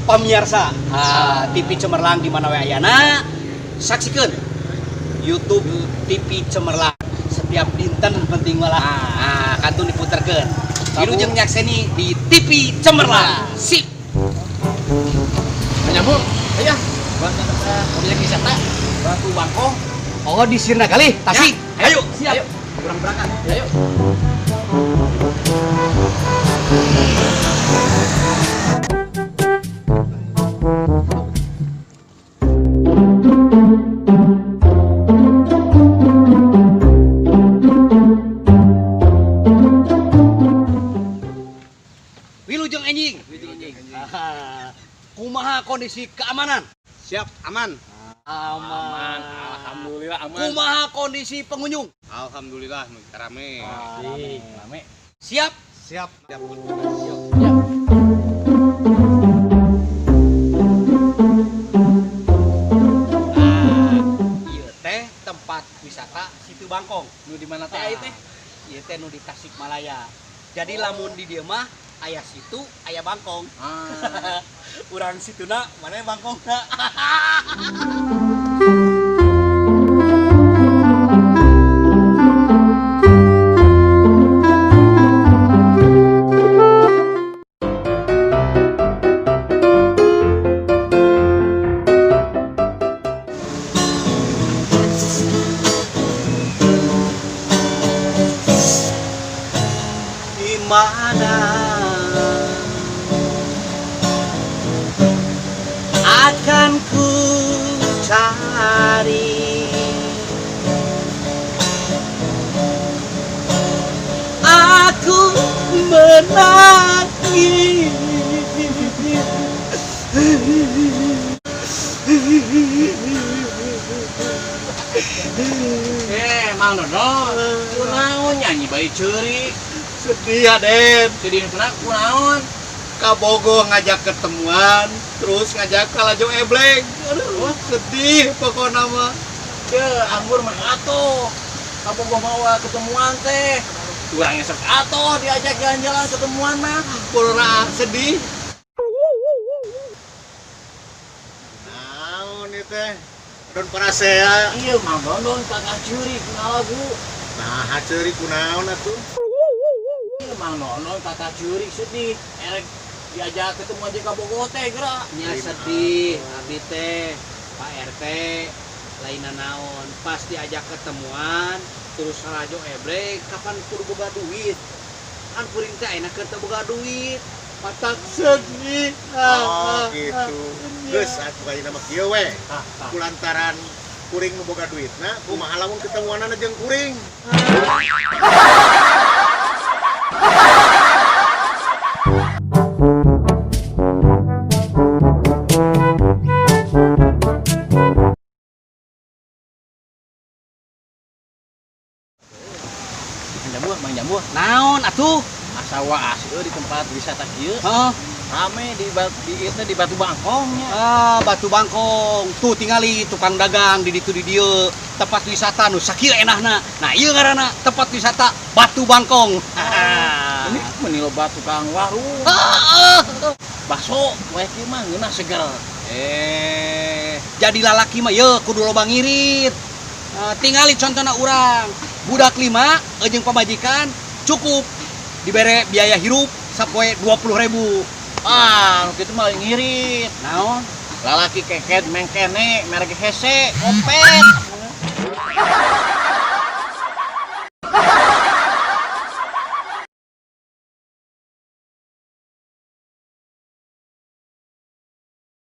Pamirsa TV Cemerlang di mana we ayana, saksikan YouTube TV Cemerlang setiap dinten penting malah. Nah, kantun diputerkeun. Wilujeng nyakseni di TV Cemerlang. Sip. Nyambung. Ayo. Objek wisata Batu Bangkong. Oh, di Sirna Galih, Tasik. Ya, ayo, siap. Ayo. Kurang berangkat. Ayo. Wilujeng enjing. Wilujeng enjing. Kumaha kondisi keamanan? Siap, aman. Aman. Alhamdulillah aman. Kumaha kondisi pengunjung? Alhamdulillah rame. Asik, rame. Siap. Siap. Siap. Ya. Nah, ieu teh tempat wisata Situ Bangkong. Nu di mana teh ai teh? Ieu teh nu di Tasikmalaya. Jadi lamun di dieu mah aya situ, aya Bangkong. Ah. Urang situna, mana Bangkongna? Di mana akan ku cari aku menangis. Mang Dono, kunaon nyanyi bae ceurik. Sedih ya, Den. Sedih kunaon? Kabogo ngajak ketemuan, terus ngajak kalajo ebleng. Aduh, sedih pokoknya mah. Ye, anggur mah atuh. Kabogoh mawa ketemuan teh. Urang esok atuh diajak jalan-jalan ketemuan mah. Pura sedih. Naon ieu teh? Don parasea. Iya, Mang Dondon kagak ceurik ngalagu. Nah, ceurik kunaon atuh? Iya, Mang Dondon kagak ceurik sedih. Erek diajak ketemu aja kabogoh teh geura. Nya sedih, abdi teh, Pak RT, lainna naon. Pas diajak ketemuan, terus lalajo eblek, kapan kudu boga duit? Kan kuring teh ayeuna keur teu boga duit. Matak sedih. Oh, gitu. Geus atuh ayeuna mah kieu we. Ah, tah. Kulantaran kuring nu boga duitna, kumaha lamun ketemuanana jeung kuring? Mang Jambu, Mang Jambu. Naon atuh? Asa waas euy di tempat wisata kieu. Heeh. Rame di di ieu di Batu Bangkong nya. Ah, Batu Bangkong. Tuh tingali tukang dagang di ditu di dieu. Tempat wisata nu sakieu enahna. Nah, ieu ngaranna tempat wisata Batu Bangkong. Ah, ini meni loba tukang warung. Heeh. Bakso we kieu mah ngeunah seger. Jadi lalaki mah ye kudu loba ngirit. Tingali contohna urang. Budak 5 jeung pamajikan cukup dibere biaya hirup sapoe 20.000. Ah, nu kitu mah ngirit. Naon? Lalaki keket mengkene merek hese, kopet.